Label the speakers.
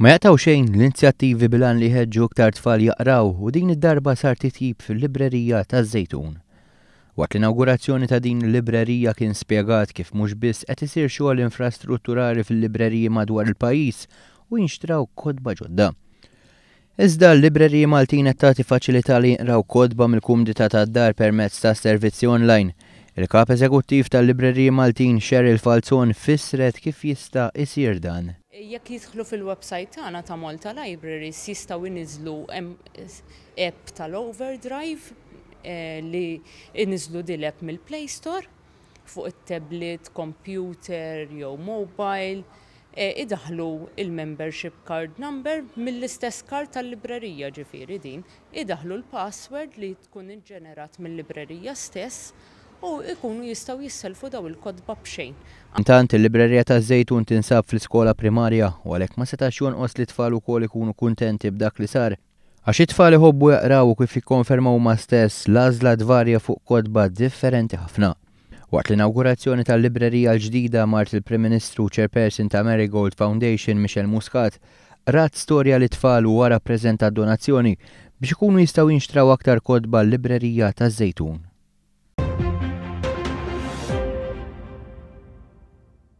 Speaker 1: Ma jaqtgħu xejn l-inzjattivi bil-għan li jħeġġu iktar tfal jaqraw u din id-darba sar titjib fil-librerija taż-Żejtun. Waqt l-inawgurazzjoni ta' din il-librerija kien spjegat kif mhux biss qed isir xogħol infrastrutturali fil-libreriji madwar il-pajjiż u jinxtraw kotba ġodda. Iżda l-libreriji Maltin qed tagħti faċilità li jinqraw kotba mill-kumdità tad-dar permezz ta' servizzi online. Il-Kap Eżekuttiv tal-Libreriji Maltin Cheryl Falzon fissret kif jista' jsir dan.
Speaker 2: Jekk jidħlu fil-website tagħna ta' Malta Libraries jistgħu jniżżlu hemm app tal-Overdrive li jniżżlu din l-app mill-Play Store fuq it-tablet, computer jew mobile. Idaħħlu il-membership card number mill-istess card tal-librerija ġifieri din, idaħħlu l-password li tkun iġġenerat mill-librerija stess u jkunu jistgħu jissellfu daw il-kotba b'xejn.
Speaker 1: Intant, il-librerija taż-Żejtun tinsab fl-iskola primarja u għalhekk ma setax jonqos li t-tfal ukoll ikunu kuntenti b'dak li sar. Għax it-tfal iħobbu jaqraw u kif jikkonfermaw huma stess, l-għażla tvarja fuq kotba differenti ħafna. Waqt l-inawgurazzjoni tal-librerija l-ġdida mart il-Prim Ministru u Chairperson ta' Marigold Foundation Michelle Muscat qrat storja lit-tfal u wara ppreżentat donazzjoni biex ikunu jistgħu jinxtraw aktar kotba għal-librerija taż-Żejtun.